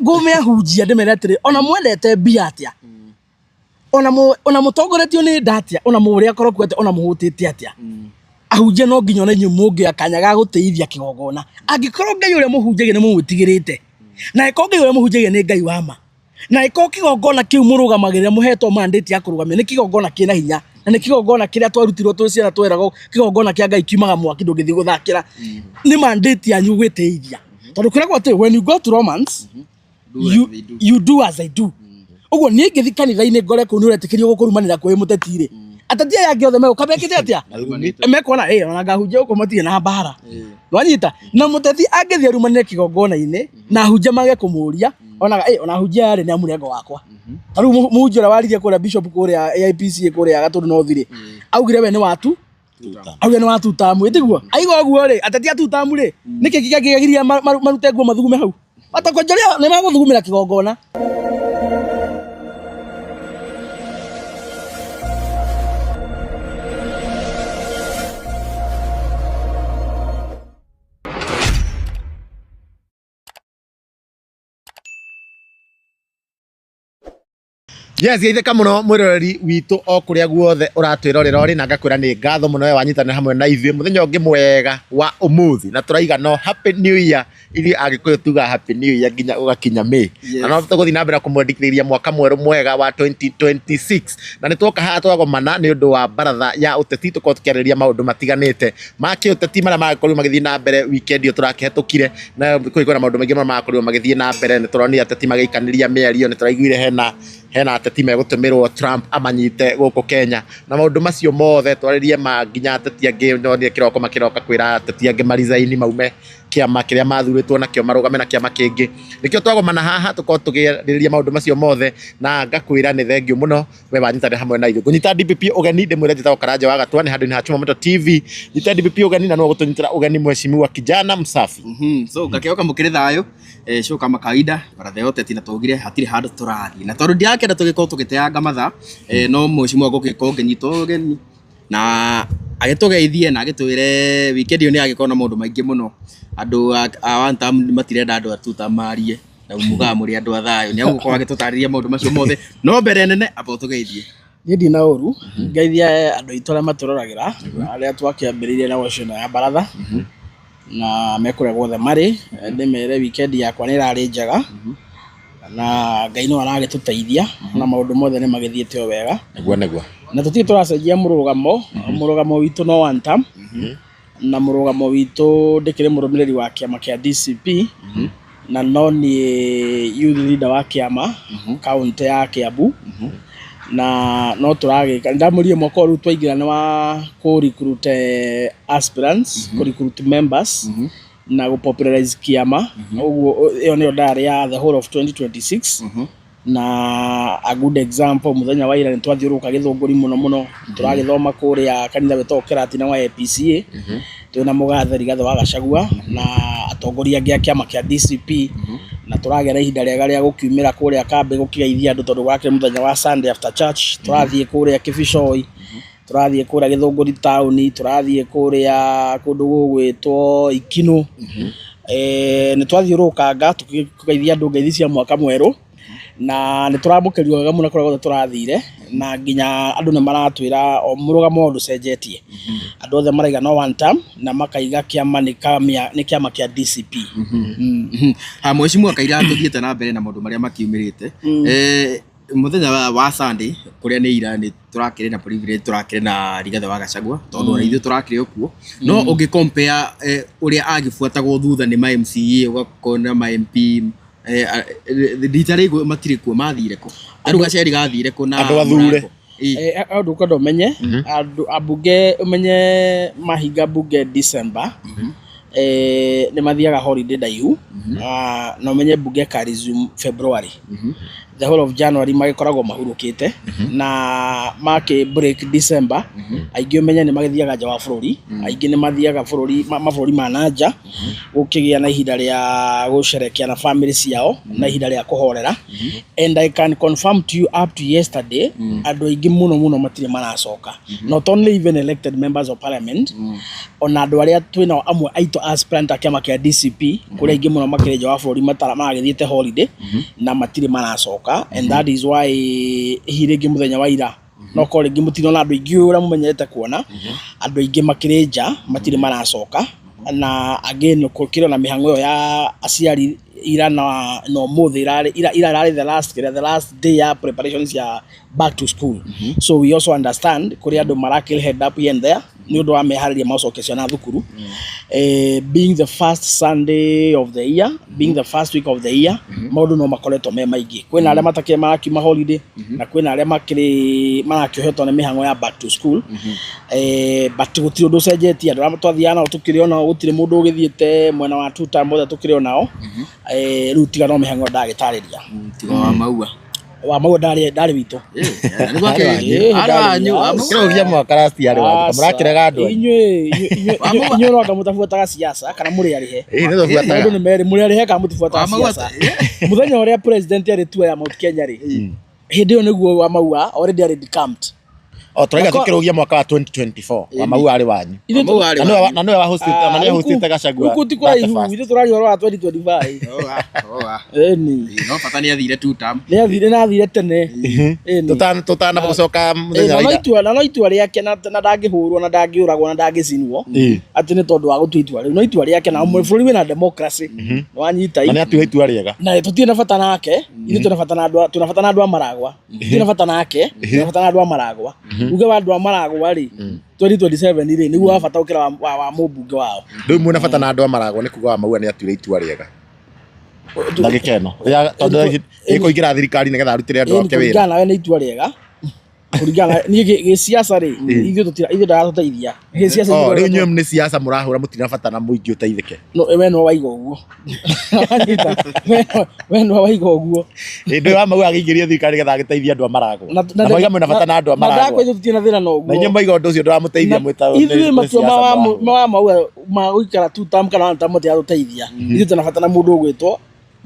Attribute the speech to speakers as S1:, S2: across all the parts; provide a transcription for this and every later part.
S1: Ngũme ahunjia ndĩmere atĩrĩ, ona mwendete mbia atĩa, ona mũtongoretio nĩ nda atĩa, ona mũrĩa akoroku atĩa, ona mũhũtĩte atĩa, ahunjia no nginya ona inyuĩ mũngĩoya kanya ga gũtĩithia kĩgongona. Angĩkorwo Ngai ũrĩa mũhunjagia nĩ mũmwĩtigĩrĩte, na angĩkorwo Ngai ũrĩa mũhunjagia nĩ Ngai wa ma, na angĩkorwo kĩgongona kĩu mũrũgamagĩrĩra mũhetwo mandate ya kũrũgamia nĩ kĩgongona kĩna hinya, na nĩ kĩgongona kĩrĩa twarutirwo twĩ ciana tweragwo kĩgongona kĩa Ngai kiumaga mwaki, ndũngĩthiĩ gũthakĩra. Nĩ mandate yanyu gwĩtĩithia, tondũ kwĩragwo atĩ when you go to Romans, you do as I do. Ũguo niĩ ngĩthiĩ kanitha-inĩ ngore kũu nĩ ũretĩkĩrio gũkũrumanĩra kwĩ mũteti rĩ, ateti aya angĩ othe megũka mekĩte atĩa? Mekuona ĩ ona ngahunjia gũkũ matirĩ na mbara. Nwanyita? Na mũteti angĩthiĩ arumanĩre kĩgongona-inĩ na ahunjia mage kũmũria, onaga ĩ ona ahunjia aya rĩ nĩ a mũrengo wakwa. Ta rĩu mũhunjia ũrĩa waririe kũrĩa bishop kũrĩa AIPCA kũrĩa Gatũndũ North rĩ, augire we nĩ watu augire nĩ wa tutamu, ĩtiguo aiga ũguo rĩ, ateti a tutamu rĩ, nĩkĩ kĩngĩgiria marute nguo mathugume hau? Matakonjoria nĩ magũthugumĩra kĩgongona.
S2: Yes, geithĩka mũno mwĩroreri witũ o kũrĩa guothe ũratwĩrorera ũrĩ, na ngakwĩra nĩ ngatho mũno we wanyitanĩra hamwe na ithuĩ mũthenya ũngĩ mwega wa ũmũthĩ, na tũraiga no happy new year. Ithuĩ Agĩkũyũ tugaga happy new year nginya ũgakinya May. Na no tũgũthiĩ na mbere kũmwendekithĩria mwaka mwerũ mwega wa 2026, na nĩ twoka haha twagomana nĩ ũndũ wa baratha ya ũteti, tũkorwo tũkĩarĩrĩria maũndũ matiganĩte ma kĩũteti marĩa magĩkorirwo magĩthiĩ na mbere weekend ĩyo tũrakĩhetũkire, na kũrĩ na maũndũ maingĩ mũno marakorirwo magĩthiĩ na mbere. Nĩ tũronire ateti magĩikanĩria mĩario, nĩ tũraiguire hena ateti megũtũmĩrwo Trump amanyite gũkũ Kenya, na maũndũ macio mothe twarĩrie ma nginya ateti angĩ nonire kĩroko makĩroka kwĩra ateti angĩ marizaini maume kĩama kĩrĩa mathurĩtwo nakĩo marũgame na kĩama kĩngĩ. Nĩkĩo twagomana haha tũkorwo tũkĩarĩrĩria maũndũ macio mothe, na ngakwĩra nĩ thengiũ mũno we wanyitanĩra hamwe na ithuĩ. Ngũnyita DPP ũgeni ndĩmwĩre njĩtagwo Karanja wa Gatwa, nĩ handũ-inĩ ha Chuma Moto TV. Nyita DPP ũgeni na nĩwe ũgũtũnyitĩra ũgeni Mheshimiwa Kijana Msafi.
S3: So ngakĩoka mũkĩrĩ thayũ, show kama kawaida baratha ya ũteti, na twaugire hatirĩ handũ tũrathiĩ, na tondũ ndirakĩenda tũgĩkorwo tũgĩteanga mathaa, no mheshimiwa ngũgĩkorwo ngĩnyitwo ũgeni na agĩtũgeithie na agĩtwĩre weekend ĩyo nĩ agĩkorwo na maũndũ maingĩ mũno. Andũ a one term matirenda andũ a two term marie, na mugaga mũrĩ andũ a thayũ. Nĩ egũkorwo agĩtũtarĩria maũndũ macio mothe, no mbere nene amba ũtũgeithie.
S1: Niĩ ndina ũru, ngeithie andũ aitũ arĩa matũroragĩra, arĩa twakĩambĩrĩirie na wacu ĩno ya baratha, na me kũrĩa guothe marĩ, ndĩmere weekend yakwa nĩ ĩrarĩ njega, na Ngai no aragĩtũteithia, na maũndũ mothe nĩ magĩthiĩte o wega.
S2: Nĩguo nĩguo.
S1: Na tũtirĩ tũracenjia mũrũgamo, mũrũgamo witũ no one term, na mũrũgamo witũ ndĩkĩrĩ mũrũmĩrĩri wa kĩama kĩa DCP, na no niĩ youth leader wa kĩama kaũntĩ ya Kiambu, na no tũragĩka. Ndamũrire mwaka ũyũ rĩu twaingĩra nĩ wa kũ recruit aspirants, kũ recruit members na gũ popularize kĩama. Ũguo ĩyo nĩyo diary ya the whole of 2026. Na a good example, mũthenya wa ira nĩ twathiũrũrũka Gĩthũngũri mũno mũno, tũragĩthoma kũrĩa kanitha wĩtagwo Kĩratina wa APCA, twĩna mũgathe Rigathĩ wa Gachagua na atongoria angĩ a kĩama kĩa DCP, na tũragĩa na ihinda rĩega rĩa gũkiumĩra kũrĩa kambĩ gũkĩgeithia andũ, tondũ gwakĩrĩ mũthenya wa Sunday after church. Tũrathiĩ kũrĩa Kĩbicoi, tũrathiĩ kũrĩa Gĩthũngũri taũni, tũrathiĩ kũrĩa kũndũ gũgwĩtwo Ikinũ. Nĩ twathiũrũrũkanga tũkĩgeithia andũ ngeithi cia mwaka mwerũ, na nĩ tũramũkĩrirwo wega mũno kũrĩa guothe tũrathire, na nginya andũ nĩ maratwĩra o mũrũgamo wao ndũcenjetie. Andũ othe maraiga no one term, na makaiga kĩama nĩ kĩama kĩa DCP.
S3: Ha mheshimiwa, kaira tũthiĩte na mbere na maũndũ marĩa makiumĩrĩte, mũthenya wa Sunday kũrĩa nĩ ira, nĩ tũrakĩrĩ na privilege, tũrakĩrĩ na Rigathĩ wa Gachagua, tondũ ona ithuĩ tũrakĩrĩ o kuo, no ũngĩ compare ũrĩa agĩbuatagwo thutha nĩ ma MCA, ũgakona ma MP, rita rĩu matirĩ kuo, mathire kũ? Ta rĩu Gacheri gathire kũ na
S2: Andũ athure.
S3: Mũrango? Ĩ.
S1: Andũ kwenda ũmenye andũ ambunge, ũmenye mahinga mbunge December, nĩ mathiaga holiday ndaihu, na ũmenye mbunge ka resume February. The whole of January magĩkoragwo mahurũkĩte na makĩ break December, aingĩ ũmenye nĩ magĩthiaga nja wa bũrũri, aingĩ nĩ mathiaga bũrũri mabũrũri ma na nja gũkĩgĩa na ihinda rĩa gũcerekea na family ciao na ihinda rĩa kũhorera. And I can confirm to you, up to yesterday andũ aingĩ mũno mũno matirĩ maracoka, not only even elected members of parliament, ona andũ arĩa twĩnao amwe aitũ aspirant a kĩama kĩa DCP, kũrĩ aingĩ mũno makĩrĩ nja wa bũrũri matara maragĩthiĩte holiday na matirĩ maracoka. And that is why hihi rĩngĩ mũthenya wa ira no korwo rĩngĩ mũtinona andũ aingĩ ũrĩa mũmenyerete kuona, andũ aingĩ makĩrĩ nja matirĩ maracoka. Na again gũkĩrĩ na mĩhang'o ĩyo ya aciari ira na ũmũthĩ irarĩ ira ĩrarĩ the last kĩrĩa, the last day ya preparations ya back to school. So we also understand kũrĩ andũ marakĩrĩ head up here and there nĩ ũndũ wa meharĩria macoke ciana thukuru. Being the first Sunday of the year, being the first week of the year, maũndũ no makoretwo me maingĩ. Kwĩna arĩa matakĩrĩ marakiuma holiday na kwĩna arĩa makĩrĩ marakĩohetwo nĩ mĩhang'o ya back to school. But gũtirĩ ũndũ ũcenjetie. Andũ arĩa twathiaga nao tũkĩrĩ onao, gũtirĩ mũndũ ũgĩthiĩte mwena wa two term, othe tũkĩrĩ onao. Rĩu tiga no mĩhang'o ndagĩtarĩria.
S3: Tiga wa maua.
S1: Wa maua ndarĩ witũ.
S3: Arĩ wanyu.
S2: Kĩrũgia mwaka last year wanyu mũrakĩrega andũ anyu.
S1: Inyuĩ no anga mũtabuataga siasa kana mũrĩ arĩhe.
S2: Ĩĩ, nĩ tũbuataga.
S1: Maũndũ nĩ merĩ, mũrĩ arĩhe kana mũtibuataga
S3: Wa Maua.
S1: siasa. Mũthenya ũrĩa president arĩ tour ya Mount Kenya rĩ, hĩndĩ ĩyo nĩguo wa Maua already arĩ decamped.
S2: O tũraiga tũkĩrũgia mwaka wa 2024, wa Maua arĩ wanyu.
S1: Ithuĩ
S3: Maua arĩ
S2: Na nĩwe
S3: wanyu.
S2: na nĩwe wahostĩte na nĩwe hostĩte Gachagua.
S1: Huku ti kũraihu, ithuĩ tũraria ũhoro wa 2025. Ĩni.
S3: No bata nĩ athire two term.
S1: Nĩ athire na athire tene. Ĩni.
S2: Tutana tutana gũcoka mũthenya
S1: Na
S2: wa
S1: no
S2: ira.
S1: itua na no itua rĩake na ndangĩhũrwo na ndangĩũragwo na ndangĩcinwo atĩ nĩ tondũ wa gũtua itua rĩu, no itua rĩake na bũrũri wĩna democracy wanyita.
S2: Na nĩ atua itua rĩega.
S1: Na tũtirĩ na bata nake. Ithuĩ twĩna bata na andũ a Maragwa. Tũtirĩ na bata nake, twĩna bata na andũ a Maragwa. Uge wa andũ a Maragwa rĩ, 2027 rĩ, nĩguo wa bata gũkĩra wa mũmbunge wao.
S2: Rĩu mwĩna bata na andũ a Maragwa, nĩ kuga wa Maua nĩ atuire itua rĩega ndagĩka ĩno tondũ ĩkũingĩra thirikari nĩgetha arutĩre andũ ake wĩra.
S1: Kũringana nawe nĩ itua rĩega? Kũringana niĩ gĩciaca rĩ, ithuĩ tũtira ithuĩ ndaratũteithia gĩciaca.
S2: Oh, rĩu inyuĩ nĩ siasa mũrahũra, mũtirĩ na bata na mũingĩ ũteithĩke.
S1: No we no waiga ũguo. Wanyita? We no waiga ũguo.
S2: Hĩndĩ ĩyo wa Maua agĩingĩrio thirikari nĩgetha agĩteithie andũ a Maragwa na moiga mwĩna bata na andũ a
S1: na
S2: Maragwa.
S1: ndakwĩra tũtirĩ na thĩna na ũguo.
S2: Na inyuĩ moiga ũndũ ũcio ndũramũteithia mwĩta
S1: Ithuĩ matua ma wa Maua ma gũikara two term kana one term matiratũteithia. Ithuĩ twĩna bata na mũndũ ũgwĩtwo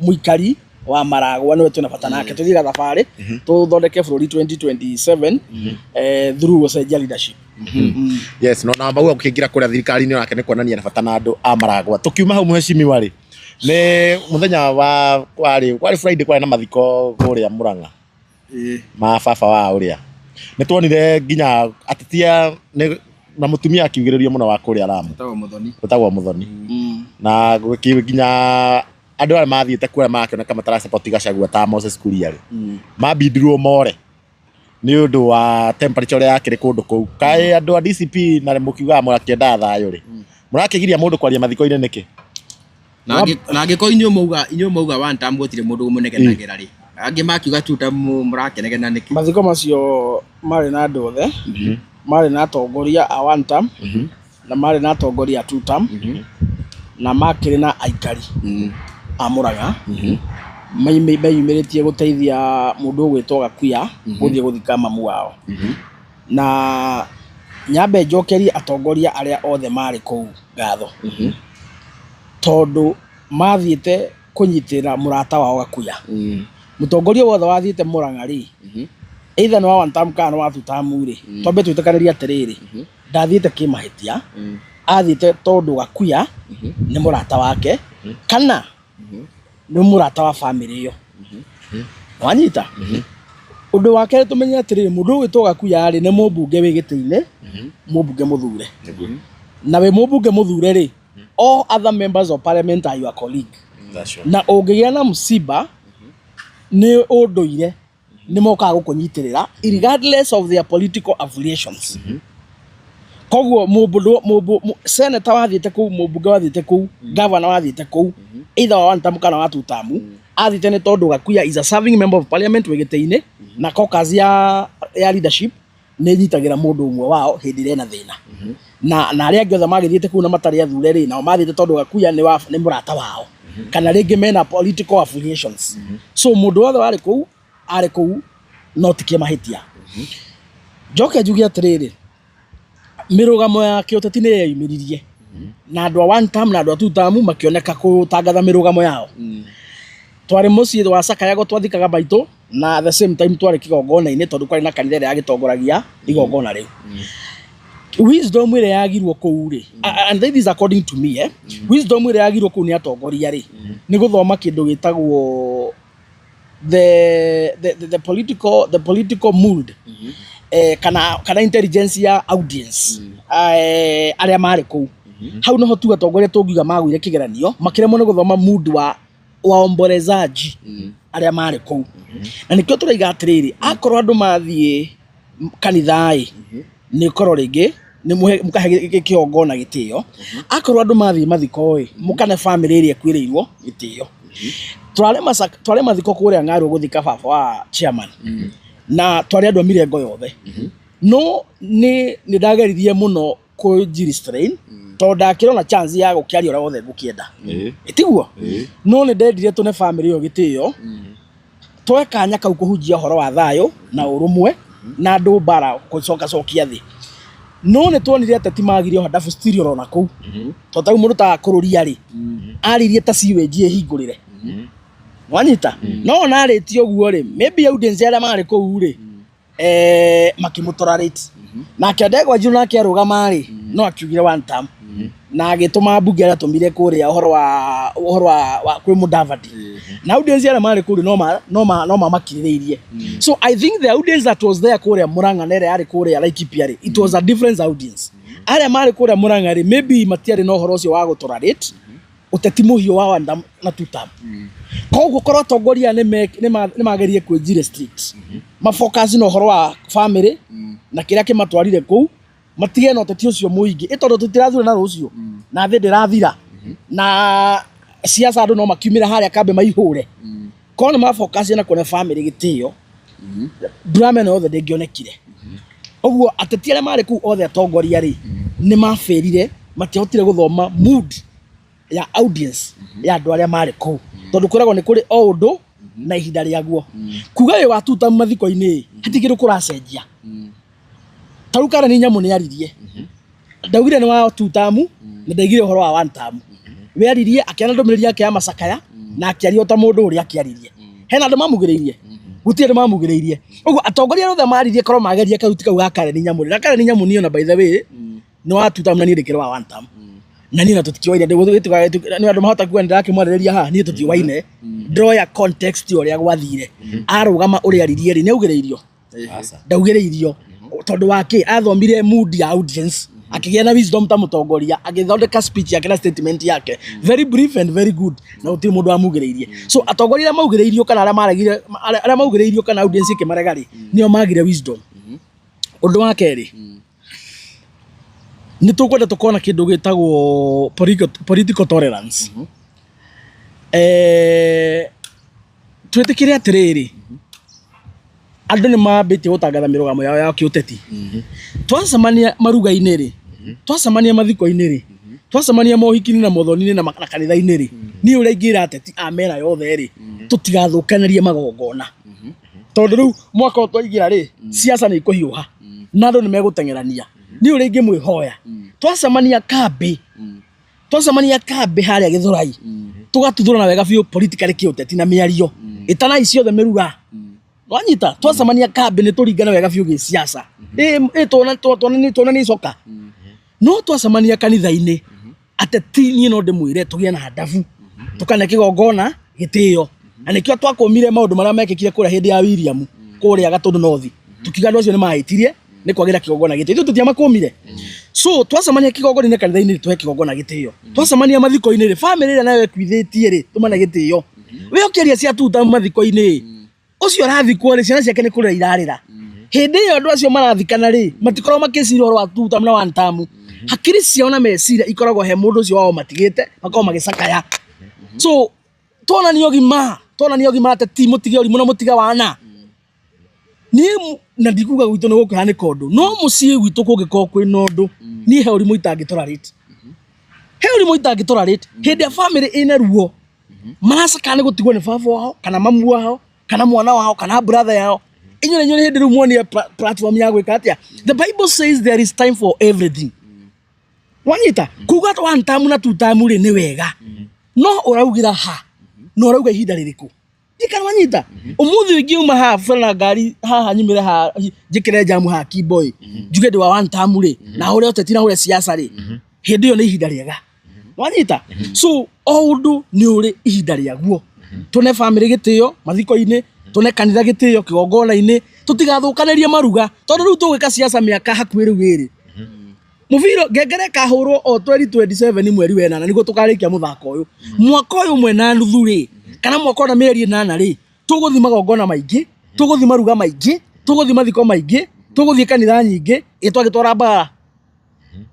S1: mũikari wa Maragwa, nĩwe twĩna bata nake. Tũthiĩ gathabarĩ tũthondeke bũrũri 2027 through gũcenjia leadership.
S2: Yes, no na Maua gũkĩingĩra kũrĩa thirikari-inĩ nake nĩ kuonania na bata na andũ a Maragwa. Tũkiuma hau, mheshimiwa rĩ, nĩ mũthenya wa kwarĩ Friday, kwarĩ na mathiko kũrĩa Murang'a ma baba wa ũrĩa nĩ tuonire nginya atetia na mũtumia akiugĩrĩrio mũno wa kũrĩa Lamu.
S3: Tagwo Muthoni.
S2: Ũtagwo Muthoni, na nginya andũ arĩa mathiĩte kũrĩa marakĩoneka matarasupport Gachagua ta Moses Kuria rĩ, mambindirwo more nĩ ũndũ wa temperature ũrĩa yakĩrĩ kũndũ kũu. Kaĩ andũ a DCP na mũkiugaga mũrakĩendaga thayũ rĩ, mũrakĩgiria mũndũ kwaria mathiko-inĩ nĩkĩ?
S3: Na angĩkorwo inyuĩ mauga one term gũtirĩ mũndũ ũmũnegenagĩra rĩ, angĩ makiuga two term mũrakenegena nĩkĩ?
S1: Mathiko macio marĩ na andũ othe, marĩ na atongoria a one term na marĩ na atongoria a two term na makĩrĩ na aikari a Murang'a meyumĩrĩtie gũteithia mũndũ ũgwĩtwo Gakuya gũthiĩ gũthika mamu wao. Na nyambe njokerie atongoria arĩa othe marĩ kũu ngatho tondũ mathiĩte kũnyitĩrĩra mũrata wao Gakuya. Mũtongoria wothe wathiĩte Murang'a rĩ, either nĩ wa one term kana nĩ wa two term rĩ, twambe twĩtĩkanĩrie atĩrĩrĩ, ndathiĩte kĩmahĩtia, athiĩte tondũ Gakuya nĩ mũrata wake kana nĩ mũrata wa family ĩyo. Wanyita? Ũndũ wa kerĩ, tũmenye atĩrĩrĩ, mũndũ ũgwĩtwo Gakuya rĩ, nĩ mũmbunge wĩ gĩtĩ-inĩ, mũmbunge mũthure. Na wĩ mũmbunge mũthure rĩ, all other members of parliament are your colleague, na ũngĩgĩa na msiba nĩ ũndũire nĩ mokaga gũkũnyitĩrĩra regardless of their political affiliations. Koguo senator wathiĩte kũu, mũmbunge wathiĩte kũu, governor wathiĩte kũu, either wa one term kana wa two term, athiĩte nĩ tondũ Gakuya is a serving member of parliament wĩ gĩtĩ-inĩ, na caucus ya leadership nĩ ĩnyitagĩra mũndũ ũmwe wao hĩndĩ ĩrĩa ĩna thĩna. Na arĩa angĩ othe magĩthiĩte kũu na matarĩ athure rĩ, nao mathiĩte tondũ Gakuya nĩ mũrata wao kana rĩngĩ mena political affiliations. So mũndũ wothe warĩ kũu Arĩ kũu no ti kĩmahĩtia. Njoke njuge atĩrĩrĩ, mĩrũgamo ya kĩũteti nĩ yeyumĩririe na andũ a one term na andũ a two term makĩoneka gũtangatha mĩrũgamo yao. Twarĩ mũciĩ wa Sakayago, twathikaga maitũ, na at the same time twarĩ kĩgongona-inĩ tondũ kwarĩ na kanitha ĩrĩa yagĩtongoragia igongona rĩu. Wisdom ĩrĩa yagirwo kũu rĩ, and this is according to me, wisdom ĩrĩa yagirwo kũu nĩ atongoria rĩ, nĩ gũthoma kĩndũ gĩtagwo the political mood kana intelligence ya audience arĩa marĩ kũu. Hau noho tu atongoria tũngiuga magũire kĩgeranio, makĩremwo nĩ gũthoma mood wa waombolezaji arĩa marĩ kũu. Na nĩkĩo tũraiga atĩrĩrĩ, akorwo andũ mathiĩ kanitha-ĩ, nĩ korwo rĩngĩ nĩ mũkahe kĩgongona gĩtĩo, akorwo andũ mathiĩ mathiko-ĩ, mũkane bamĩrĩ ĩrĩa ĩkuĩrĩirwo gĩtĩo. Twarĩ mathiko kũrĩa Ng'arũ gũthika baba wa chairman, na twarĩ andũ a mĩrengo yothe, no nĩ ndageririe mũno kũnji restrain tondũ ndakĩrona chance ya gũkĩaria ũrĩa wothe ngũkĩenda. Tiguo? No nĩ ndendire tũne bamĩrĩ ĩyo gĩtĩo, twoe kanya kau kũhunjia ũhoro wa thayũ na ũrũmwe na andũ mbara gũcokacokia thĩ. No nĩ tuonire ateti magire ũhandabu still orona kũu, tondũ tarĩu mũndũ ta kũrũria rĩ, aririe ta sewage ĩhingũrĩre wanyita. No ona arĩtie ũguo rĩ, maybe audience arĩa marĩ kũu rĩ, makĩmũtolerate. Nake Ndegwa Njiru nake arũgama rĩ, no akiugire one term na agĩtũma mbunge arĩa atũmire kũrĩa ũhoro wa kwĩ Mudavadi, na audience arĩa marĩ kũrĩa no mamakirĩrĩirie. So I think the audience that was there kũrĩa Murang'a na ĩrĩa yarĩ kũrĩa Laikipia rĩ, it was a different audience. Arĩa marĩ kũrĩa Murang'a rĩ, maybe matiarĩ na ũhoro ũcio wa gũtolerate ũteti mũhiũ wa one term na two term. Koguo korwo atongoria nĩ magerie kwĩnji restrict, mafocus na ũhoro wa family na kĩrĩa kĩmatwarire kũu, matige na ũteti ũcio mũingĩ, ĩ tondũ tũtirathura na rũciũ na thĩ ndĩrathira na siasa, andũ no makiumĩra harĩa kambe maihũre. Korwo nĩ mafocus na kuona family gĩtĩo, drama ĩno yothe ndĩngĩonekire. Ũguo ateti arĩa marĩ kũu othe, atongoria rĩ, nĩ mabĩrire, matiahotire gũthoma mood ya audience ya andũ arĩa marĩ kũu, tondũ kwĩragwo nĩ kũrĩ o ũndũ na ihinda rĩaguo. Kuga wĩ wa tuta mathiko-inĩ hatirĩ kĩndũ kũracenjia. Ta rĩu Karen Nyamu nĩ aririe, ndaugire nĩ wa two term na ndaigire ũhoro wa one term. We aririe akĩana ndũmĩrĩri yake ya macakaya na akĩaria o ta mũndũ ũrĩa akĩaririe. Hena andũ mamugĩrĩirie? Gũtirĩ andũ mamugĩrĩirie. Ũguo atongoria othe maririe, korwo magerie karuti kau ga Karen Nyamu. Na Karen Nyamu niĩ ona, by the way, nĩ wa two term na niĩ ndĩkĩrĩ wa one term, na niĩ na tũtikĩoine. Nĩ andũ mahota kuga nĩndĩrakĩmwarĩrĩria haha, niĩ tũtiũaine. Ndĩroya context ya ũrĩa gwathire. Arũgama ũrĩa aririe rĩ, nĩ augĩrĩirio? Ndaugĩrĩirio tondũ wa kĩ? Athomire mood ya audience, akĩgĩa na wisdom ta mũtongoria, agĩthondeka speech yake na statement yake, very brief and very good, na gũtirĩ mũndũ wamugĩrĩirie. So atongoria arĩa maugĩrĩirio kana arĩa maregire, arĩa maugĩrĩirio kana audience ĩkĩmarega rĩ, nĩo magire wisdom. Ũndũ wa kerĩ, nĩ tũkwenda tũkona kĩndũ gĩtagwo political tolerance. Twĩtĩkĩre atĩrĩrĩ, andũ nĩ mambĩtie gũtangatha mĩrũgamo yao ya kĩũteti. Twacemania maruga-inĩ rĩ, twacemania mathiko-inĩ rĩ, twacemania mohiki-inĩ na mothoni-inĩ na kanitha-inĩ rĩ, niĩ ũrĩa ingĩra ateti a mĩena yothe rĩ, tũtigathũkanĩrie magongona, tondũ rĩu mwaka ũyũ twaingĩra rĩ, siasa nĩ ikũhiũha na andũ nĩ megũteng'erania. Niĩ ũrĩa ingĩmwĩhoya, twacemania kambĩ, twacemania kambĩ harĩa Gĩthũrai, tũgatuthũrana wega biũ politically, kĩũteti na mĩario ĩtanai ciothe mĩrura wanyita. Twacemania kambĩ nĩ tũringane wega biũ gĩsiasa, ĩ tuonanie icoka. No twacemania kanitha-inĩ, ateti niĩ no ndĩmwĩre tũgĩe na ndabu, tũkane kĩgongona gĩtĩo. Na nĩkĩo twakũmire maũndũ marĩa mekĩkire kũrĩa hĩndĩ ya William kũrĩa Gatũndũ North, tukiuga andũ acio nĩ mahĩtirie nĩ kwagĩra kĩgongona gĩtĩo. Ithuĩ tũtiamakũmire. So twacemania kĩgongona-inĩ kanitha-inĩ, tũhe kĩgongona gĩtĩo. Twacemania mathiko-inĩ rĩ, famĩlĩ ĩrĩa nayo ĩkuithĩtie rĩ, tũmane gĩtĩo. We ũkĩaria cia tuta mathiko-inĩ, ũcio ũrathikwo rĩ, ciana ciake nĩ kũrĩra irarĩra. Hĩndĩ ĩyo andũ acio marathikana rĩ, matikoragwo makĩciria ũhoro wa two term na one term. Hakiri ciao na meciria ikoragwo he mũndũ ũcio wao matigĩte, makoragwo magĩcakaya. So tuonanie ũgima, tuonanie ũgima. Ateti, mũtige ũrimũ na mũtige wana. Niĩ na ndikuga gwitũ nĩ gũkũhanĩka ũndũ, no mũciĩ gwitũ kũngĩkorwo kwĩna ũndũ, niĩ he ũrimũ itangĩtolerate, he ũrimũ itangĩtolerate. Hĩndĩ ya family ĩna ruo, maracakaya nĩ gũtigwo nĩ baba wao kana mamu wao. Kana mwana wao kana brother yao. Inyuĩ nĩ inyuĩ hĩndĩ rĩu muonire platform ya gwĩka atĩa? The Bible says there is time for everything. Wanyita kuga one term na two term rĩ nĩ wega, no ũraugĩra ha na ũrauga ihinda rĩrĩkũ? Ndikana wanyita ũmũthĩ ũngiuma haha bara na ngari haha nyumĩre haha njĩkĩre jamu haha Kiboi, njuge ndĩ wa one term rĩ, na hũre ũteti na hũre siasa rĩ, hĩndĩ ĩyo nĩ ihinda rĩega. Wanyita? So o ũndũ nĩ ũrĩ ihinda rĩaguo. Tũne bamĩrĩ gĩtĩo mathiko-inĩ, tũne kanitha gĩtĩo kĩgongona-inĩ, tũtigathũkanĩrie maruga, tondũ rĩu tũgwĩka siasa mĩaka hakuhĩ rĩu 2. Mũbira ngengere ĩkahũrwo o 2027 mweri wa 8 nĩguo tũkarĩkia mũthako ũyũ. Mwaka ũyũ ũmwe na nuthu rĩ, kana mwaka ũyũ na mĩeri 8 rĩ, tũgũthiĩ magongona maingĩ, tũgũthiĩ maruga maingĩ, tũgũthiĩ mathiko maingĩ, tũgũthiĩ kanitha nyingĩ, ĩ twagĩtwara mbara.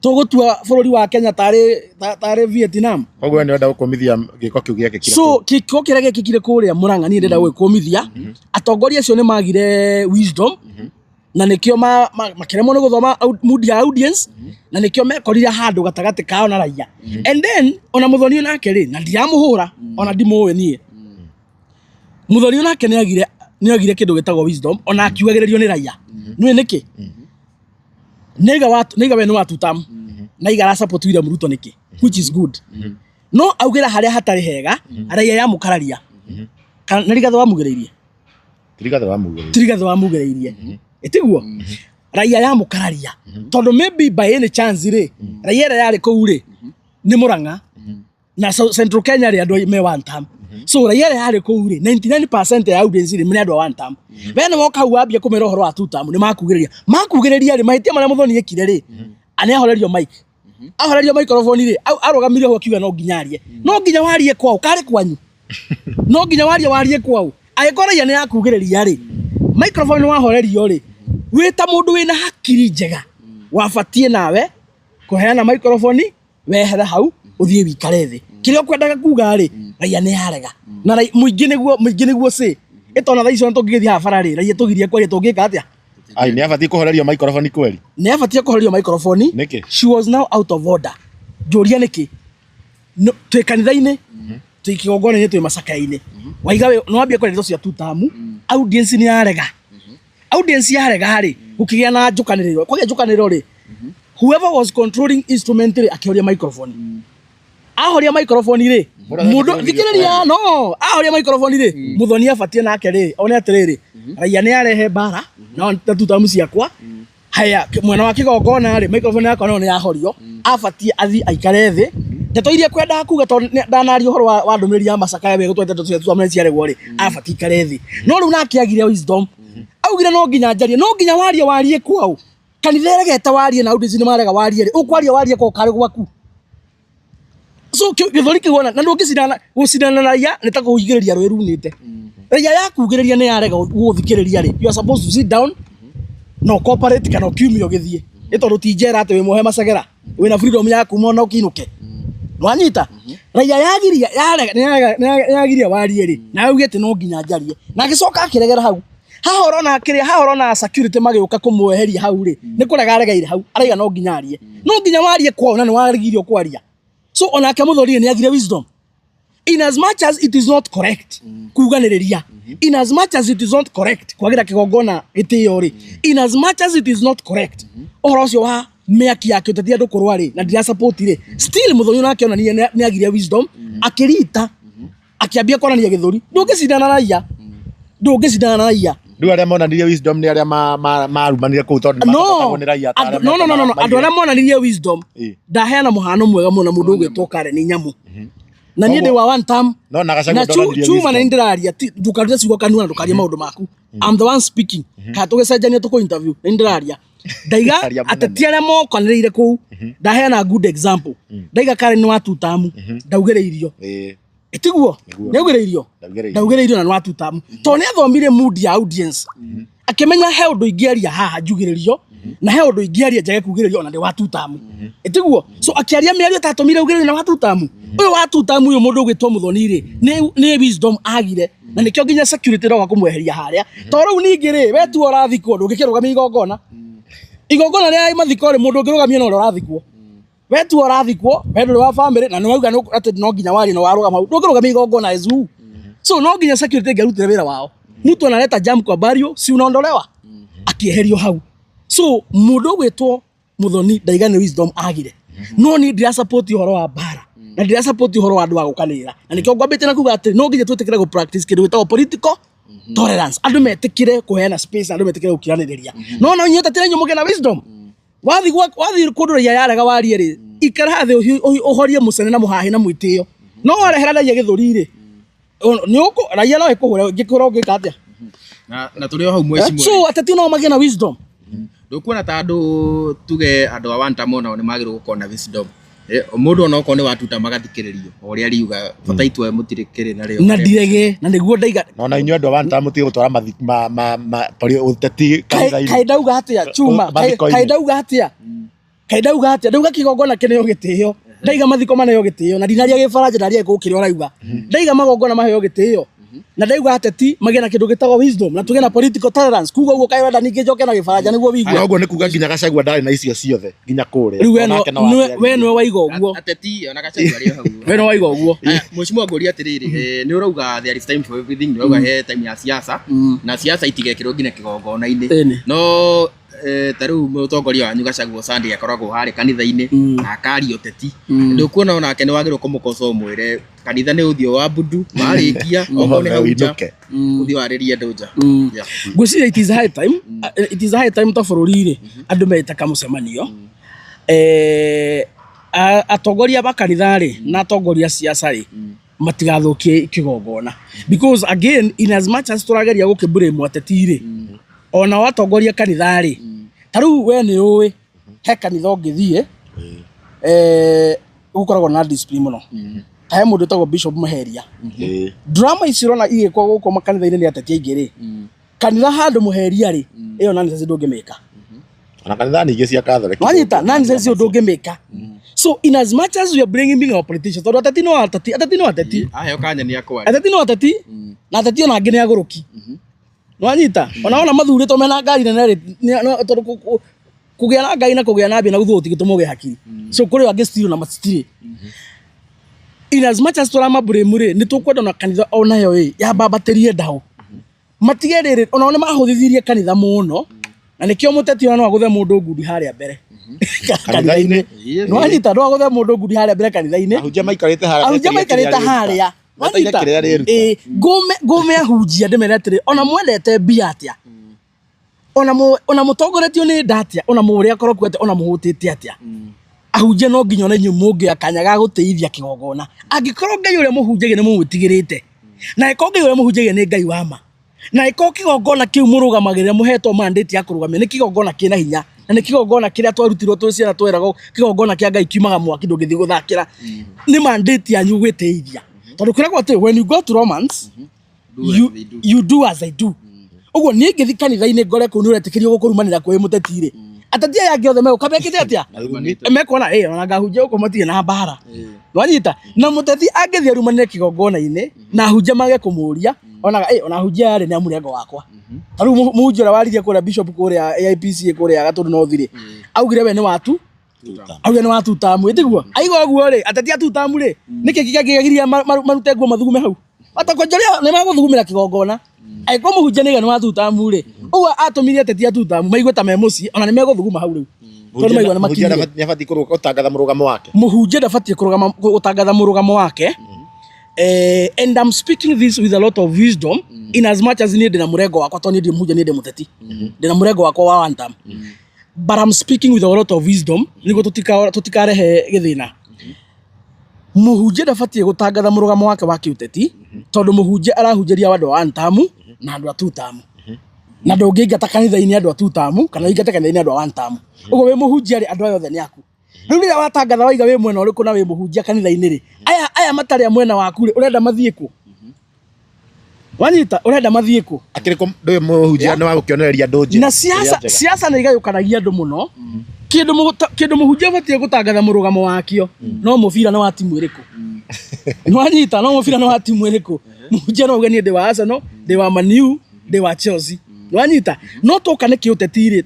S1: Tũgũtua bũrũri wa Kenya tarĩ Vietnam.
S2: Koguo nĩ ũrenda gũkũmithia gĩko kĩu gĩekĩkire.
S1: So gĩko kĩrĩa gĩekĩkire kũrĩa Murang'a, niĩ ndĩrenda gũgĩkũmithia. Atongoria acio nĩ magire wisdom, na nĩkĩo makĩremwo nĩ gũthoma mood ya audience, na nĩkĩo mekorire handũ gatagatĩ kao na raia. And then ona Muthoni nake rĩ, na ndiramũhũra, ona ndimũĩ niĩ, Muthoni nake nĩ agire kĩndũ gĩtagwo wisdom, ona akiugagĩrĩrio nĩ raia. Nĩũĩ nĩkĩ? Nĩiga we nĩ wa tutam na iga ara support William Ruto nĩkĩ, which is good, no augĩra harĩa hatarĩ hega, raia yamũkararia. Kana nĩ Rigathĩ wamugĩrĩirie?
S2: Rigathĩ wamugĩrĩirie.
S1: Ti Rigathĩ wamugĩrĩirie, ĩtiguo? Raia yamũkararia tondũ maybe by any chance rĩ, raia ĩrĩa yarĩ kũu rĩ nĩ Murang'a na Central Kenya rĩ, andũ me one term. So raia ĩrĩa yarĩ kũu rĩ, 99% ya audience rĩ nĩ andũ a one term. We nĩ woka hau wambia kũmera ũhoro wa two term, nĩ makugĩrĩria rĩ, mahĩtia marĩa Muthoni ekire rĩ, nĩ ahorerio mic, ahorerio microphone rĩ, arũgamire ho akiuga no nginya arie, no nginya warie kwao karĩ kwanyu, no nginya warie kwao. Angĩkorwo raia nĩ yakugĩrĩria rĩ, microphone nĩ wahorerio rĩ, wĩ ta mũndũ wĩna hakiri njega wabatie nawe kũheana microphone, wehere hau ũthiĩ wikare thĩ. Kĩrĩa ũkwendaga kuga rĩ, raia nĩ yarega na mũingĩ nĩguo cĩ ĩtona thaa icio tũngĩgĩthiĩ haha bara rĩ, raia tũgirie kwaria, tũngĩka atĩa?
S2: Ai, nĩ abatiĩ kũhorerio microphone kweli?
S1: Nĩ abatie kũhorerio microphone.
S2: Nĩkĩ?
S1: She was now out of order. Njũria nĩkĩ. No, twĩ kanitha-inĩ, twĩ kĩgongona-inĩ, twĩ macakaya-inĩ, waiga nĩ wambia kwaria ndeto cia tutamu, audience nĩ yarega. Audience yarega rĩ, gũkĩgĩa na njũkanĩrĩro. Kwagĩa njũkanĩrĩro rĩ, whoever was controlling instrument rĩ, akĩhoria microphone. Ahoria microphone rĩ,
S2: Mũndũ
S1: mũndũ
S2: agĩkĩrĩria
S1: thikĩrĩria, no ahoria microphone rĩ, Muthoni abatie nake rĩ one atĩrĩrĩ, raia nĩ yarehe mbara na tutamu ciakwa haya mwena wa kĩgongona rĩ, microphone yakwa nayo nĩ yahorio. Abatie athiĩ aikare thĩ, ndeto iria kwendaga kuga, tondũ ndanaria ũhoro wa ndũmĩrĩri ya macakaya wega twete ndeto cia tutamu ciaregwo rĩ, abatie aikare thĩ. No rĩu nake agire wisdom, augire no nginya njarie, no nginya warie kwao. Kanitha ĩregete warie na audience nĩ marega warie rĩ, ũkwaria warie kwa karĩ gwaku? So gĩthũri kĩu ona na ndũngĩcindana, gũcindana na raia nĩ ta kũhingĩrĩria rũĩ runĩte. Raia yakugĩrĩria nĩ yarega gũgũthikĩrĩria rĩ, you are supposed to sit down na cooperate kana ũkiumia ũgĩthiĩ, nĩ tondũ ti njera atĩ wĩ muohe macegera, wĩna freedom ya kuma ona ũkĩinũke. Wanyita? Raia yagiria yarega nĩ yagiria warie rĩ, na yauge atĩ no nginya njarie, na agĩcoka akĩregera hau haha ũrona kĩrĩa, haha ũrona security magĩũka kũmweheria hau rĩ, nĩ kũrega aregeire hau, araiga no nginya arie, no nginya warie kwao na nĩ wagirio kwaria. So onake Muthoni nĩ agire wisdom. In as much as it is not correct kuganĩrĩria, in as much as it is not correct kwagĩra kĩgongona gĩtĩo rĩ, in as much as it is not correct ũhoro ũcio wa mĩaki ya kĩũteti andũ kũrũa rĩ, na ndira support rĩ, still Muthoni nake onanie nĩ agire wisdom, akĩrita akĩambia kuonania gĩthũri. Ndũngĩcindana na raia, ndũngĩcindana na raia.
S2: Rĩu arĩa monanirie wisdom nĩ arĩa marumanire kũu tondũ
S1: No.
S2: nĩmasapotagwo nĩ raia ta arĩa
S1: No, andũ arĩa monanirie wisdom, ndaheana mũhano mwega mũno, mũndũ ũgwĩtwo Karen Nyamu, na niĩ ndĩ wa one term.
S2: No na Gachagua
S1: Na
S2: ndonanirie
S1: chuma
S2: wisdom.
S1: na ndĩraria, ndũkarute ciugo kanua na ndũkarie maũndũ maku. I'm the one speaking, kana tũgĩcenjania tũkũ interview nĩ ndĩraria, ndaiga
S2: Aria mũnene.
S1: ateti arĩa mokanĩrĩire kũu, ndaheana good example, ndaiga Karen nĩ wa tutamu, ndaugĩrĩirio. Ĩtiguo?
S2: Nĩguo.
S1: Nĩaugĩrĩirio.
S2: Ndaugĩrĩirio.
S1: Ndaugĩrĩirio na nĩ wa tutamu tondũ nĩ athomire mood ya audience, akĩmenya he ũndũ ingĩaria haha njugĩrĩrio, na he ũndũ ingĩaria njage kugĩrĩrio ona ndĩ wa tutamu. Ĩtiguo? So akĩaria mĩario ĩtatũmire augĩrĩrio na wa tutamu ũyũ, wa tutamu ũyũ mũndũ ũgwĩtwo Muthoni rĩ, nĩ wisdom agire, na nĩkĩo nginya security roga kũmweheria harĩa. Tondũ rĩu ningĩ rĩ, we tu ũrathikwo, ndũngĩkĩrũgamia igongona rĩa mathiko rĩ, mũndũ ũngĩrũgamia no ũrĩa ũrathikwo. We tu ũrathikwo, we ndũrĩ wa family, na nĩ wauga atĩ no nginya warie na warũgama hau, ndũngĩrũgamia igongona as who? So no nginya security ĩngĩarutire wĩra wao. Mtu analeta jam kwa burial, si unaondolewa? Akieherio hau. So mundu gwitwo Muthoni ndaiga nĩ wisdom agire. No niĩ ndira support ũhoro wa mbara na ndira support ũhoro wa andũ a gũkanĩrĩra, na nĩkĩo ngwambĩte na kuga atĩ no nginya twĩtĩkĩre gũ practice kĩndũ gĩtagwo political tolerance. Andũ metĩkĩre kũheana space, andũ metĩkĩre gũkiranĩrĩria. No no inyuĩ tatĩra inyuĩ mũgĩe na wisdom. Wathi gwa wathi kũndũ raia yarega warie rĩ, ikara thĩ ũhorie mũcene na mũhahĩ na mwĩtĩo. No warehera raia gĩthũri rĩ, nĩ ũkũ raia no ĩkũhũre ngĩkũra ũngĩka atĩa?
S3: Na tũrĩ o hau, mheshimiwa.
S1: So ateti no magĩe na wisdom.
S3: Ndũkuona ta andũ, tuge andũ a one term, onao nĩ magĩrĩirwo gũkorwo na wisdom? Mũndũ ona okorwo nĩ watuta magathikĩrĩrio o ũrĩa riuga, bata itua mũtirĩ kĩrĩ narĩo.
S1: Na ndirege na nĩguo ndaiga.
S2: Na ona inyuĩ andũ a one term mũtige gũtwara ma ũteti kanitha-inĩ.
S1: Kaĩ ndauga atĩa, chuma?
S2: Mathiko-inĩ.
S1: Kaĩ ndauga atĩa? Kaĩ ndauga atĩa? Ndauga kĩgongona kĩneo gĩtĩo, ndaiga mathiko maneo gĩtĩo, na ndinaria gĩbaranja, ndaria gĩkũyũ kĩrĩa ũrauga. Ndaiga magongona maheo gĩtĩo, na ndauga ateti magĩe na kĩndũ gĩtagwo wisdom na tũgĩe na political tolerance. Kuga ũguo, kaĩ wenda ningĩ njoke na gĩbaranja nĩguo
S2: Na
S1: wĩigue?
S2: ũguo nĩ kuga nginya Gachagua ndarĩ na icio ciothe nginya kũrĩa.
S1: Rĩu we
S2: Onake no
S1: we nĩwe waiga ũguo.
S3: Ateti ona Gachagua arĩ o hau.
S1: We nĩwe waiga ũguo.
S3: Aya, mheshimiwa, ngũria atĩrĩrĩ, nĩ ũrauga there is time for everything, nĩ ũrauga he time ya siasa na siasa itigekĩrwo nginya kĩgongona-inĩ.
S1: Ĩni.
S3: No ta rĩu mũtongoria wanyu Gachagua Sunday akoragwo harĩa kanitha-inĩ na akaria ũteti. Ndũkuona onake nĩ wagĩrĩirwo kũmũkoca, ũmwĩre kanitha nĩ ũthiũ wa mbudu, warĩkia okorwo nĩ hau nja
S2: Ũinũke.
S3: Ũthiĩ warĩrie andũ nja. Yeah.
S1: Ngwĩciria it is high time, it is high time ta bũrũri rĩ, andũ metaka mũcemanio, atongoria ba kanitha rĩ na atongoria a siasa rĩ, matigathũkie kĩgongona, because again, in as much as tũrageria gũkĩblame ateti rĩ, ona atongoria kanitha rĩ, ta rĩu we nĩ ũĩ he kanitha ũngĩthiĩ, gũkoragwo na discipline mũno, ta he mũndũ wĩtagwo Bishop Muheria. Drama ici ũrona igĩkwo gũkũ makanitha-inĩ nĩ ateti aingĩ rĩ, kanitha handũ Muheria rĩ, ĩyo nonsense ndũngĩmĩka.
S2: Ona kanitha ningĩ cia Catholic.
S1: Wanyita? Nonsense ĩyo ndũngĩmĩka. So in as much as we are bringing our politicians, tondũ ateti no ateti, ateti no ateti.
S3: Aheo kanya nĩ akwaria.
S1: Ateti no ateti, na ateti ona angĩ nĩ agũrũki. Nwanyita? Ona wona mathurĩtwo mena ngari nene rĩ, tondũ kũgĩa na ngari na kũgĩa na mbia na gũthũ gũtingĩtũma ũgĩe hakiri. So kũrĩ angĩ still na matirĩ. In as much as tũramablame rĩ, nĩ tũkwenda ona kanitha onayo ĩ yambambatĩrie ndaũ, matige rĩrĩ onao nĩ mahũthithirie kanitha mũno, na nĩkĩo mũteti ona no agũthe mũndũ ngundi harĩa mbere kanitha-inĩ. Nwanyita? No agũthe mũndũ ngundi harĩa mbere kanitha-inĩ.
S2: Ahunjia maikarĩte harĩa.
S1: Ahunjia maikarĩte harĩa.
S2: Metereire
S1: Wanyita?
S2: kĩrĩa rĩruta.
S1: Ĩĩ, ngũme ahunjia ndĩmere atĩrĩ, ona mwendete mbia atĩa, ona mũtongoretio nĩ nda atĩa, ona mũrĩa akoroku atĩa, ona mũhũtĩte atĩa, ahunjia no nginya ona inyuĩ mũngĩoya kanya ga gũtĩithia kĩgongona, angĩkorwo Ngai ũrĩa mũhunjagia nĩ mũmwĩtigĩrĩte, na angĩkorwo Ngai ũrĩa mũhunjagia nĩ Ngai wa ma, na angĩkorwo kĩgongona kĩu mũrũgamagĩrĩra, mũhetwo mandate ya kũrũgamia, nĩ kĩgongona kĩna hinya, na nĩ kĩgongona kĩrĩa twarutirwo twĩ ciana tweragwo kĩgongona kĩa Ngai kiumaga mwaki, ndũngĩthiĩ gũthakĩra. Nĩ mandate yanyu gwĩtĩithia, tondũ kwĩragwo atĩ when you go to Romans,
S3: Do as
S1: you,
S3: they do.
S1: you do as I do. Ũguo niĩ ngĩthi kanitha-inĩ ngore kũu nĩ ũretĩkĩrio gũkũrumanĩra kwĩ mũteti rĩ, ateti aya angĩ othe megũka mekĩte atĩa? Mekuona ĩ ona ngahunjia gũkũ matirĩ na mbara. Nwanyita? Na mũteti angĩthiĩ arumanĩre kĩgongona-inĩ na ahunjia mage kũmũria, onaga ĩ ona ahunjia aya rĩ nĩ a mũrengo wakwa. Ta rĩu mũhunjia ũrĩa waririe kũrĩa, bishop kũrĩa AIPCA kũrĩa Gatũndũ North rĩ, augire we nĩ watu, augire nĩ wa tutamu ĩtiguo aiga ũguo rĩ, ateti a tutamu rĩ, nĩkĩ kĩngĩgiria marute nguo mathugume hau matakonjoria? Nĩ magũthugumĩra kĩgongona angĩkorwo mũhunjia nĩ nĩ wa tutamu rĩ. Ũguo atũmire ateti a tutamu maigue ta me mũciĩ, ona nĩ megũthuguma hau rĩu tondũ maigua nĩ
S2: Mũhunjia
S1: makinyire.
S2: nĩ abatiĩ gũtangatha mũrũgamo wake.
S1: Mũhunjia ndabatiĩ kũrũgama gũtangatha mũrũgamo wake. And I'm speaking this with a lot of wisdom, in as much as niĩ ndĩna mũrengo wakwa, tondũ niĩ ndĩ mũhunjia, niĩ ndĩ mũteti, ndĩna mũrengo wakwa wa one term, but I'm speaking with a lot of wisdom nĩguo tũtikarehe gĩthĩna. Mũhunjia ndabatiĩ gũtangatha mũrũgamo wake wa kĩũteti, tondũ mũhunjia arahunjĩria andũ a one term na andũ a two term, na ndũngĩingata kanitha-inĩ andũ a two term kana ũingate kanitha-inĩ andũ a one term. Ũguo wĩ mũhunjia rĩ, andũ aya othe nĩ aku. Rĩu rĩrĩa watangatha waiga wĩ mwena ũrĩkũ na wĩ mũhunjia kanitha-inĩ rĩ, aya matarĩ a mwena waku rĩ, ũrenda mathiĩ kũ? Wanyita? Ũrenda mathiĩ kũ?
S2: Akĩrĩ kũ ndũĩ mũhunjia nĩ wa gũkĩonereria andũ njĩra
S1: Na siasa
S2: ĩrĩa njega.
S1: Siasa nĩ igayũkanagia andũ mũno. Kĩndũ mũhunjia ũbatiĩ gũtangatha mũrũgamo wakĩo no mũbira nĩ wa timu ĩrĩkũ. Nĩwanyita? No mũbira nĩ wa timu ĩrĩkũ. Mũhunjia no uge niĩ ndĩ wa Arsenal, ndĩ wa Man U, ndĩ wa Chelsea. Nĩwanyita? No toka nĩ kĩũteti rĩ,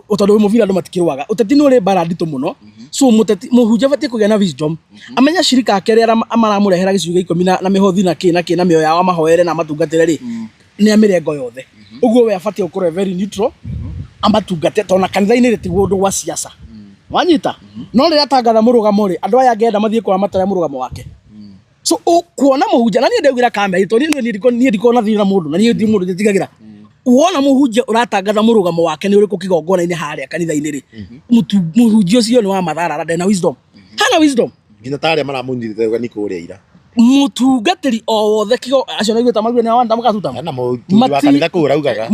S1: tondũ mũbira andũ matikĩrũaga, ũteti nĩ ũrĩ mbara nditũ mũno. So mũteti, mũhunjia abatiĩ kũgĩa na wisdom, amenya shirika ake rĩrĩa maramũrehera gĩcunjĩ gĩa 10 na mĩhothi na kĩ na kĩ na mĩoyo yao, amahoere na amatungatĩre rĩ. Nĩ a mĩrengo yothe. Ũguo we abatiĩ gũkorwo e very neutral, amatungate, tondũ na kanitha-inĩ rĩ tiguo ũndũ gwa siasa. Wanyita? No rĩrĩa atangatha mũrũgamo rĩ, andũ aya angĩenda mathiĩ kũramata ũrĩa mũrũgamo wake. So kuona mũhunjia, na niĩ ndaugĩra kamera, tondũ niĩ ndikoragwo na thirĩ na mũndũ, na niĩ ndi mũndũ njĩtigagĩra. Wona mũhunjia ũratangatha mũrũgamo wake nĩ ũrĩkũ kĩgongona-inĩ harĩa kanitha-inĩ rĩ, mũhunjia ũcio nĩ wa matharara, ndarĩ na wisdom. Hana wisdom.
S2: Nginya ta arĩa maramũnyitĩte ũgeni kũrĩa ira.
S1: Mũtungatĩri o wothe kigo acio naiguĩte maguo nĩ awanda mũgatuta.
S2: Hena mũthuri wa kanitha kũu ũraugaga.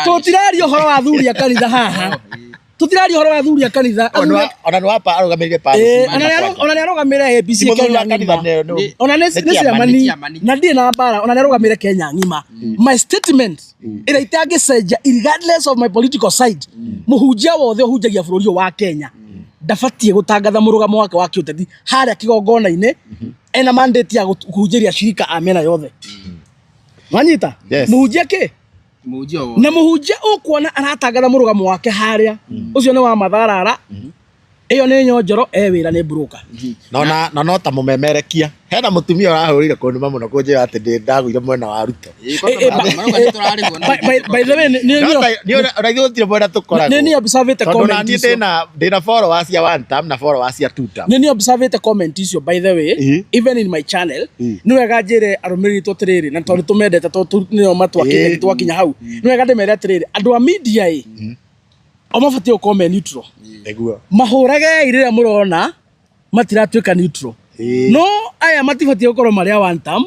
S1: Tũtiraria ũhoro wa athuri a kanitha haha. Tũtiraria ũhoro wa athuri a kanitha.
S2: Ona nĩ wapa arũgamĩrĩire parish.
S1: Ona nĩ arũgamĩrĩire APC Kenya ng'ima. Ona nĩ ciamani na ndirĩ na mbara, ona nĩ arũgamĩrĩire Kenya ng'ima. My statement ĩrĩa itangĩcenjia regardless of my political side, mũhunjia wothe ũhunjagia bũrũri ũyũ wa Kenya ndabatiĩ gũtangatha mũrũgamo wake wa kĩũteti harĩa kĩgongona-inĩ, ena mandate ya kũhunjĩria acirika a mĩena yothe. Wanyita?
S2: Yes.
S1: Mũhunjia kĩ?
S3: Mũhunjia wothe.
S1: Na mũhunjia ũkuona aratangatha mũrũgamo wake harĩa, ũcio nĩ wa matharara, ĩyo nĩ nyonjoro, e wĩra nĩ broker.
S2: Na no ta mũmemerekia. Hena mũtumia ũrahũrire kũnuma mũno kũnjĩra atĩ ndĩ ndagũire mwena wa Ruto.
S1: By the way,
S2: Ona ithuĩ gũtirĩ mwena tũkoragwo.
S1: Nĩ niĩ observĩte
S2: Tondũ na
S1: comment
S2: niĩ
S1: icio.
S2: ndĩna followers cia one term na followers cia two term.
S1: Nĩ niĩ observĩte comment icio, by the way, even in my channel. Nĩ wega njĩre arũmĩrĩri aitũ atĩrĩrĩ, na tondũ tũmendete, tondũ nĩo matwakĩte twakinya hau. Nĩ wega ndĩmere atĩrĩrĩ, andũ a media ĩ, o mabatiĩ gũkorwo me neutral.
S2: Nĩguo.
S1: Mahũragei rĩrĩa mũrona matiratuĩka neutral. No aya matibatiĩ gũkorwo marĩ a one term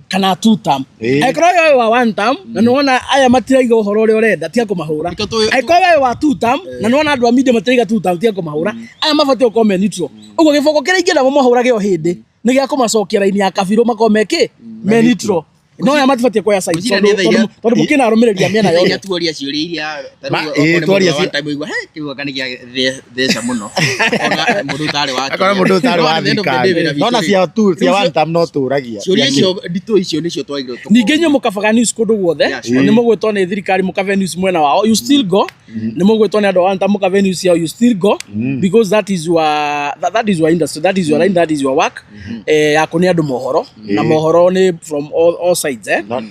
S1: kana two term. Angĩkorwo wewe wa one term na nĩwona aya matiraiga ũhoro ũrĩa ũrenda, tiga kũmahũra.
S3: Nĩkĩo tũĩ-
S1: Angĩkorwo wewe wa two term na nĩwona andũ a media matiraiga two term, tiga kũmahũra. Aya mabatiĩ gũkorwo me neutral. Ũguo gĩboko kĩrĩa ingĩenda mũmahũrage o hĩndĩ nĩ gĩa kũmacokia raini ya kabirũ, makorwo me kĩ? Me neutral. No aya matibatiĩ kuoya side,
S3: Ngwĩciria nĩ thaa iria-
S1: tondũ mũkĩna arũmĩrĩri a mĩena
S3: Iria
S1: yothe.
S3: tuoria ciũria iria ta
S2: Ma-
S3: rĩu
S2: ĩĩ,
S3: okorwo nĩ
S2: tuoria
S3: mũndũ wa
S2: ci-
S3: one time ũigua, "He, kĩu anga nĩ gĩa theca mũno." Ona mũndũ ũtarĩ wa
S2: Akorwo mũndũ ũtarĩ wa
S3: No, at the end of the day,
S2: thirikari.
S3: wĩra
S2: No na
S3: witũ rĩ,
S2: cia two cia one term no tũragia.
S3: ciũria icio nditũ icio nĩcio twagĩrĩirwo tũkorwo.
S1: Ningĩ inyuĩ mũkabaga news kũndũ guothe,
S3: Yeah, sure.
S1: nĩ mũgwĩtwo nĩ thirikari mũkabe news mwena wao, you still go. Nĩ mũgwĩtwo nĩ andũ a one term mũkabe news yao, you still go, because that is your industry, that is your line, that is your work, ya kũne andũ mohoro, na mohoro nĩ from all sides.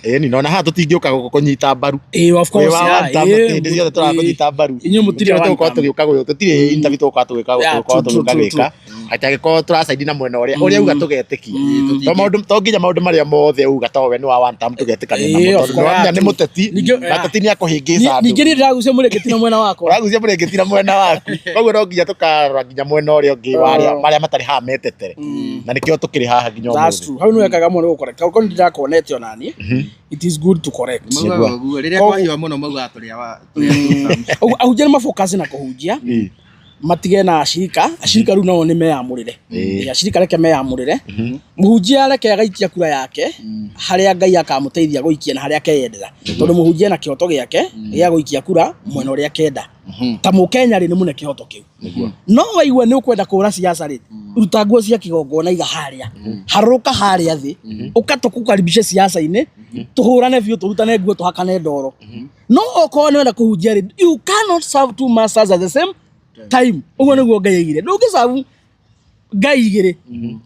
S2: Ĩni no na haha tũtingĩũka gũkũ kũnyita mbaru.
S1: Of course,
S2: Wĩ wa
S1: yeah,
S2: one term, hĩndĩ ciothe tũrakũnyita mbaru.
S1: Inyuĩ mũtirĩ
S2: Gũtirĩ
S1: one
S2: tũgũkorwo
S1: term.
S2: tũgĩũka gũkũ, tũtirĩ interview tũgũkorwo tũgĩka
S1: Yeah,
S2: tũgũkorwo
S1: true,
S2: tũgĩũka
S1: true,
S2: gwĩka. Atĩ angĩkorwo tũracaidi na mwena ũrĩa ũrĩa uga tũgetĩkia. To maũndũ to nginya maũndũ marĩa mothe uga to we nĩ wa one term tũgetĩkania namo,
S1: Of
S2: tondũ
S1: course.
S2: nĩwamenya nĩ mũteti, na ateti nĩ akũhĩngĩca andũ.
S1: Ningĩ niĩ ndĩragucia mũrĩngĩti na mwena wakwa.
S2: Ũragucia mũrĩngĩti na mwena waku, koguo no nginya tũkarora nginya mwena ũrĩa ũngĩ wa arĩa marĩa matarĩ haha metetere, na nĩkĩo tũkĩrĩ haha nginya
S1: That's
S2: ũmũthĩ.
S1: true. Hau nĩ wekaga mũno gũ correct. Hau nĩ ndĩrakuonete ona niĩ. It is good to correct.
S3: Maugaga ũguo, rĩrĩa kwahiũha mũno maugaga tũrĩ a wa- tũrĩ a two term.
S1: Ũguo ahunjia nĩ mafocus na kũhunjia, matige na acirika. Acirika rĩu nao nĩ meyamũrĩre. Acirika reke meyamũrĩre. Mũhunjia reke agaikia kura yake harĩa Ngai akamũteithia gũikia na harĩa akeyendera, tondũ mũhunjia na kĩhoto gĩake gĩa gũikia kura mwena ũrĩa akenda. Ta mũkenya rĩ, nĩ mũne kĩhoto kĩu. No waigua nĩ ũkwenda kũra siasa rĩ, ruta nguo cia kĩgongona, iga harĩa, harũrũka harĩa thĩ, ũka tũkũkaribishe siasa-inĩ, tũhũrane biũ, tũrutane nguo, tũhakane ndoro. No okorwo nĩ wenda kũhunjia rĩ, you cannot serve two masters at the same time. Ũguo nĩguo Ngai aigire. Ndũngĩserve Ngai igĩrĩ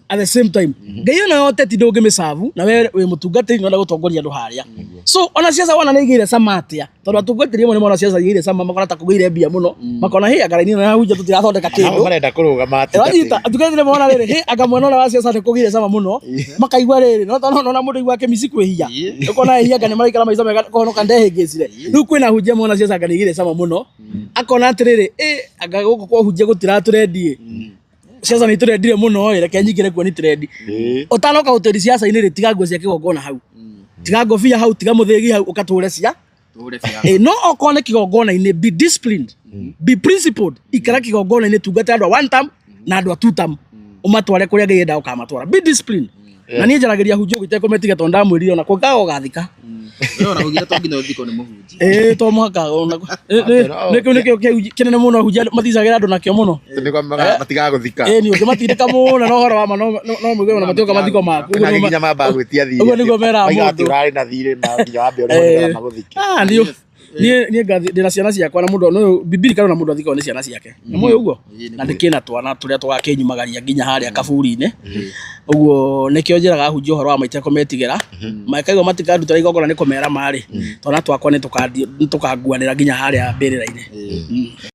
S1: at the same time. Ngai ĩno ya ũteti ndũngĩmĩserve na we wĩ mũtungatĩri, nĩũrenda gũtongoria andũ harĩa. So ona siasa wona nĩ igĩire cama atĩa, tondũ atungatĩri amwe nĩ mona siasa igĩire cama, makona ta kũgĩire mbia mũno, makona hĩ anga raini ĩno ya hunjia tũtirathondeka
S2: Amwe
S1: kĩndũ.
S2: marenda kũrũgama
S1: Wanyita, atungatĩri mona rĩrĩ, hĩ anga mwena ũrĩa wa siasa nĩ kũgĩire cama mũno, makaigua rĩrĩ, no tondũ nona mũndũ aigua kĩmici kwĩhia, ũkona ehia anga nĩ maraikara maica mega kũhonoka ndehĩngĩcire. Rĩu kwĩna hunjia mona siasa anga nĩ igĩire cama mũno, akona atĩrĩrĩ, ĩ anga gũkũ kwa hunjia gũtiratũrendie, siasa nĩ itũrendire mũno ĩ, reke nyingĩre kuo nĩ trendi. Ũtanoka gũtĩri siasa-inĩ rĩ, tiga nguo cia kĩgongona hau, tiga ngobia hau, tiga mũthĩgi hau, ũkatũre cia
S3: Tũhũre biacara.
S1: No okorwo nĩ kĩgongona-inĩ, be disciplined, be principled, ikara kĩgongona-inĩ, tungata andũ a one term na andũ a two term, ũmatware kũrĩa Ngai endaga ũkamatwara. Be disciplined. Na niĩ njaragĩria hunjia ũguo itekũmetiga, tondũ ndamwĩrire ona kũngĩkaga ũgathika.
S3: We ona ũgire to nginya ũthikwo nĩ mũhunjia.
S1: Ĩĩ, to mũhaka ona nĩkĩo nĩkĩo kĩu kĩnene mũno hunjia maticagĩra andũ nakĩo mũno.
S2: Nĩguo matigagũthika.
S1: Ĩĩ, nĩ ũngĩmatindĩka mũno na ũhoro wa ma, no mũigue ona matioka mathiko maku.
S2: Ũguo nginya mambaga gwĩtia thirĩ.
S1: Ũguo nĩguo meraga
S2: Maigaga atĩ
S1: mũndũ.
S2: ũrarĩ na thirĩ, na nginya wambe ũrĩhwo nĩgetha magũthike.
S1: Ah, nĩ Niĩ ngathi ndĩna ciana ciakwa na mũndũ no bibili kana mũndũ athikagwo nĩ ciana ciake. Nĩ mũĩ ũguo? Na ndĩkĩna twana tũrĩa tũgakĩnyumagaria nginya harĩa kaburi-inĩ. Ũguo nĩkĩo njĩraga ahunjia ũhoro wa maitekometigĩra. Makaigua matikandutĩra igongona nĩ kũmera marĩ. Twana twakwa nĩ tũkanguanĩra nginya harĩa mbĩrĩra-inĩ.